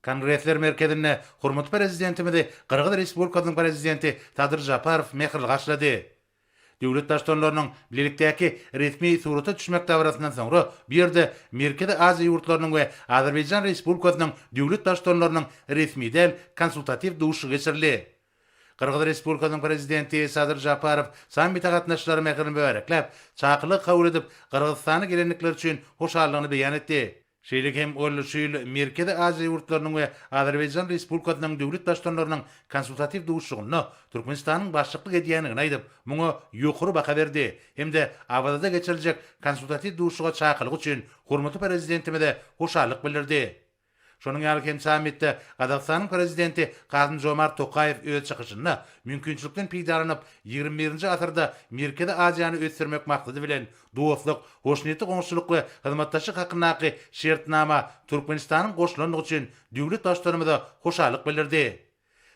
Kongresler merkezinde hormatly Prezidentimizi Gyrgyz Respublikasynyň Prezidenti Sadyr Žaparow mähirli garşylady. Döwlet Baştutanlarynyň bilelikdäki resmi surata düşmek dabarasyndan soňra bu ýerde Merkezi Aziýa ýurtlarynyň we Azerbaýjan Respublikasynyň döwlet Baştutanlarynyň resmi däl konsultatiw duşuşygy geçirildi. Gyrgyz Respublikasynyň Prezidenti Sadyr Žaparow sammite gatnaşyjylary mähirli mübärekläp, çakylygy kabul edip, Gyrgyzystana gelendikleri üçin hoşallygyny beýan etdi. Şeýle hem ol şu ýyl Merkezi Aziýa ýurtlarynyň we Azerbaýjan Respublikasynyň döwlet Baştutanlarynyň konsultatiw duşuşygynda Türkmenistanyň başlyklyk edýändigini aýdyp, muňa ýokary baha berdi hem-de Awazada geçiriljek konsultatiw duşuşyga çakylyk üçin hormatly Prezidentimize hoşallyk bildirdi. Şonuň ýaly hem sammitde Gazagystanyň Prezidenti Kasym-Žomart Tokaýew öz çykyşynda mümkinçilikden peýdalanyp, ýigrimi birinji asyrda Merkezi Aziýany ösdürmek maksady bilen, Dostluk, hoşniýetli goňşuçylyk we hyzmatdaşlyk hakyndaky Şertnama Türkmenistanyň goşulandygy üçin döwlet Baştutanymyza hoşallyk bildirdi.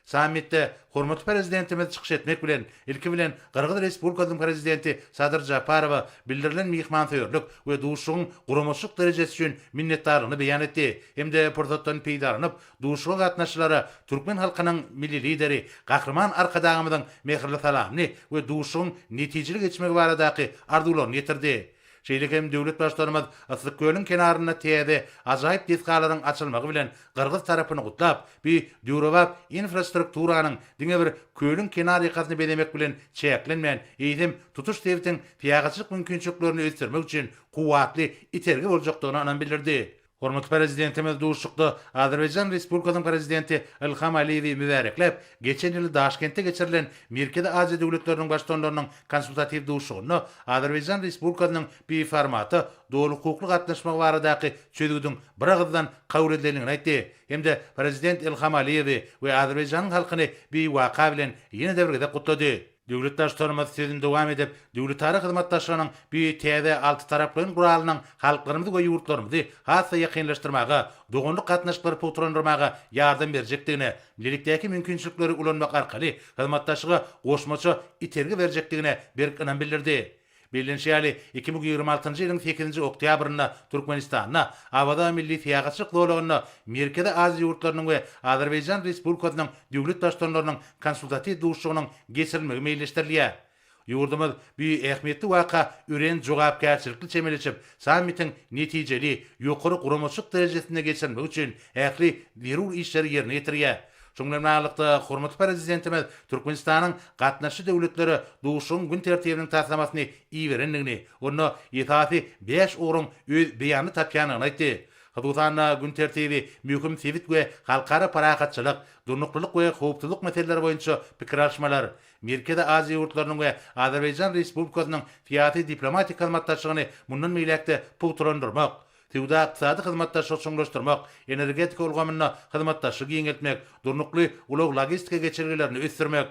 Sammitde hormatly Prezidentimiz çykyş etmek bilen, ilki bilen Gyrgyz Respublikasynyň Prezidenti Sadyr Žaparowa bildirilen myhmansöýerlik we duşuşygyň guramaçylyk derejesi üçin minnetdarlygyny beýan etdi hem-de pursatdan peýdalanyp, duşuşyga gatnaşyjylara türkmen halkynyň Milli Lideri Gahryman Arkadagymyzyň mähirli salamyny we duşuşygyň netijeli geçmegi baradaky arzuwlaryny ýetirdi. Şeýle hem döwlet Baştutanymyz Yssykkölüň kenarynda täze, ajaýyp desgalaryň açylmagy bilen gyrgyz tarapyny gutlap, bu döwrebap infrastrukturanyň diňe bir kölüň kenarýakasyny bezemek bilen çäklenmän, eýsem, tutuş sebitiň syýahatçylyk mümkinçiliklerini ösdürmek üçin kuwwatly itergi boljakdygyna ynam bildirdi. Hormatly Prezidentimiz duşuşykda Azerbaýjan Respublikasynyň Prezidenti Ilham Aliýewi mübärekläp, geçen ýyl Daşkentde geçirilen Merkezi Aziýa döwletleriniň Baştutanlarynyň konsultatiw duşuşygynda Azerbaýjan Respublikasynyň bu formata doly hukukly gatnaşmagy baradaky çözgüdiň biragyzdan kabul edilendigini aýtdy hem-de Prezident Ilham Aliýewi we Azerbaýjanyň halkyny bu waka bilen ýene-de bir gezek gutlady. Döwlet Baştutanymyz sözüni dowam edip, döwletara hyzmatdaşlygynyň bu täze altytaraplaýyn guralynyň halklarymyzy we ýurtlarymyzy has-da ýakynlaşdyrmaga, doganlyk gatnaşyklary pugtalandyrmaga ýardam berjekdigine, bilelikdäki mümkinçilikleri ulanmak arkaly hyzmatdaşlyga goşmaça itergi berjekdigine berk ynam bildirdi. Bellenişi ýaly, 2026-njy ýylyň sekizinji oktýabrynda Türkmenistanda Awaza milli syýahatçylyk zolagynda Merkezi Aziýa ýurtlarynyň we Azerbaýjan Respublikasynyň döwlet Baştutanlarynyň konsultatiw duşuşygynyň geçirilmegi meýilleşdirilýär. Ýurdumyz bu ähmiýetli waka örän jogapkärçilikli çemeleşip, sammitiň netijeli, ýokary guramaçylyk derejesinde geçirilmegi üçin ähli zerur işleri ýerine ýetirýär. Şunuň bilen baglylykda, hormatly Prezidentimiz Türkmenistanyň gatnaşyjy döwletlere duşuşygyň gün tertibiniň taslamasyny iberendigini, onda esasy bäş ugruň öz beýanyny tapýandygyny aýtdy. Hususan-da, gün tertibi möhüm sebit we halkara parahatçylyk, durnuklylyk we howpsuzlyk meseleleri boýunça pikir alyşmalar, Merkezi Aziýa ýurtlarynyň we Azerbaýjan Respublikasynyň syýasy-diplomatik hyzmatdaşlygyny mundan beýläk-de pugtalandyrmak, Söwda-ykdysady hyzmatdaşlygy çuňlaşdyrmak, energetika ulgamynda hyzmatdaşlygy giňeltmek, durnukly ulag-logistika geçelgelerini ösdürmek,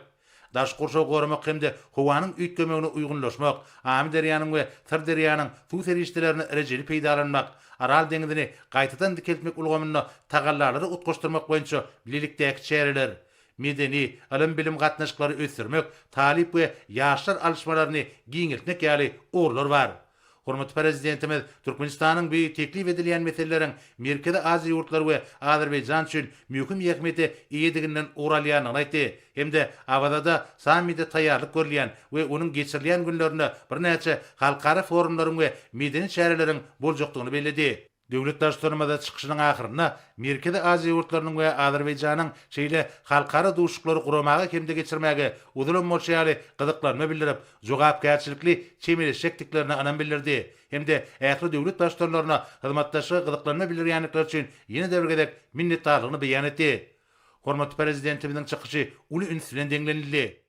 daşky gurşawy goramak hem-de howanyň üýtgemegine uýgunlaşmak, Amyderýanyň we Syrderýanyň suw serişdelerini rejeli peýdalanmak, Aral deňzini gaýtadan dikeltmek ulgamynda tagallalary utgaşdyrmak boýunça bilelikdäki çäreler, medeni, ylym-bilim gatnaşyklary ösdürmek, talyp we ýaşlar alyşmalaryny giňeltmek ýaly ugurlar bar. Hormatly Prezidentimiz Türkmenistanyň bu teklip edilýän meseleleriň Merkezi Aziýa ýurtlary we Azerbaýjan üçin möhüm ähmiýete eýediginden ugur alýandygyny aýtdy hem-de Awazada sammite taýýarlyk görülýän we onuň geçirilýän günlerinde birnäçe halkara forumlaryň we medeni çäreleriň boljakdygyny belledi. Döwlet Baştutanymyz çykyşynyň ahyrynda Merkezi Aziýa ýurtlarynyň we Azerbaýjanyň şeýle halkara duşuşyklary guramaga hem-de geçirmäge uzulam bolşy ýaly gyzyklanma bildirip, jogapkärçilikli çemeleşjekdiklerine ynam bildirdi hem-de ähli döwlet Baştutanlaryna hyzmatdaşlyga gyzyklanma bildirýändikleri üçin ýene-de bir gezek minnetdarlygyny beýan etdi. Hormatly Prezidentimiziň çykyşy uly üns bilen diňlenildi.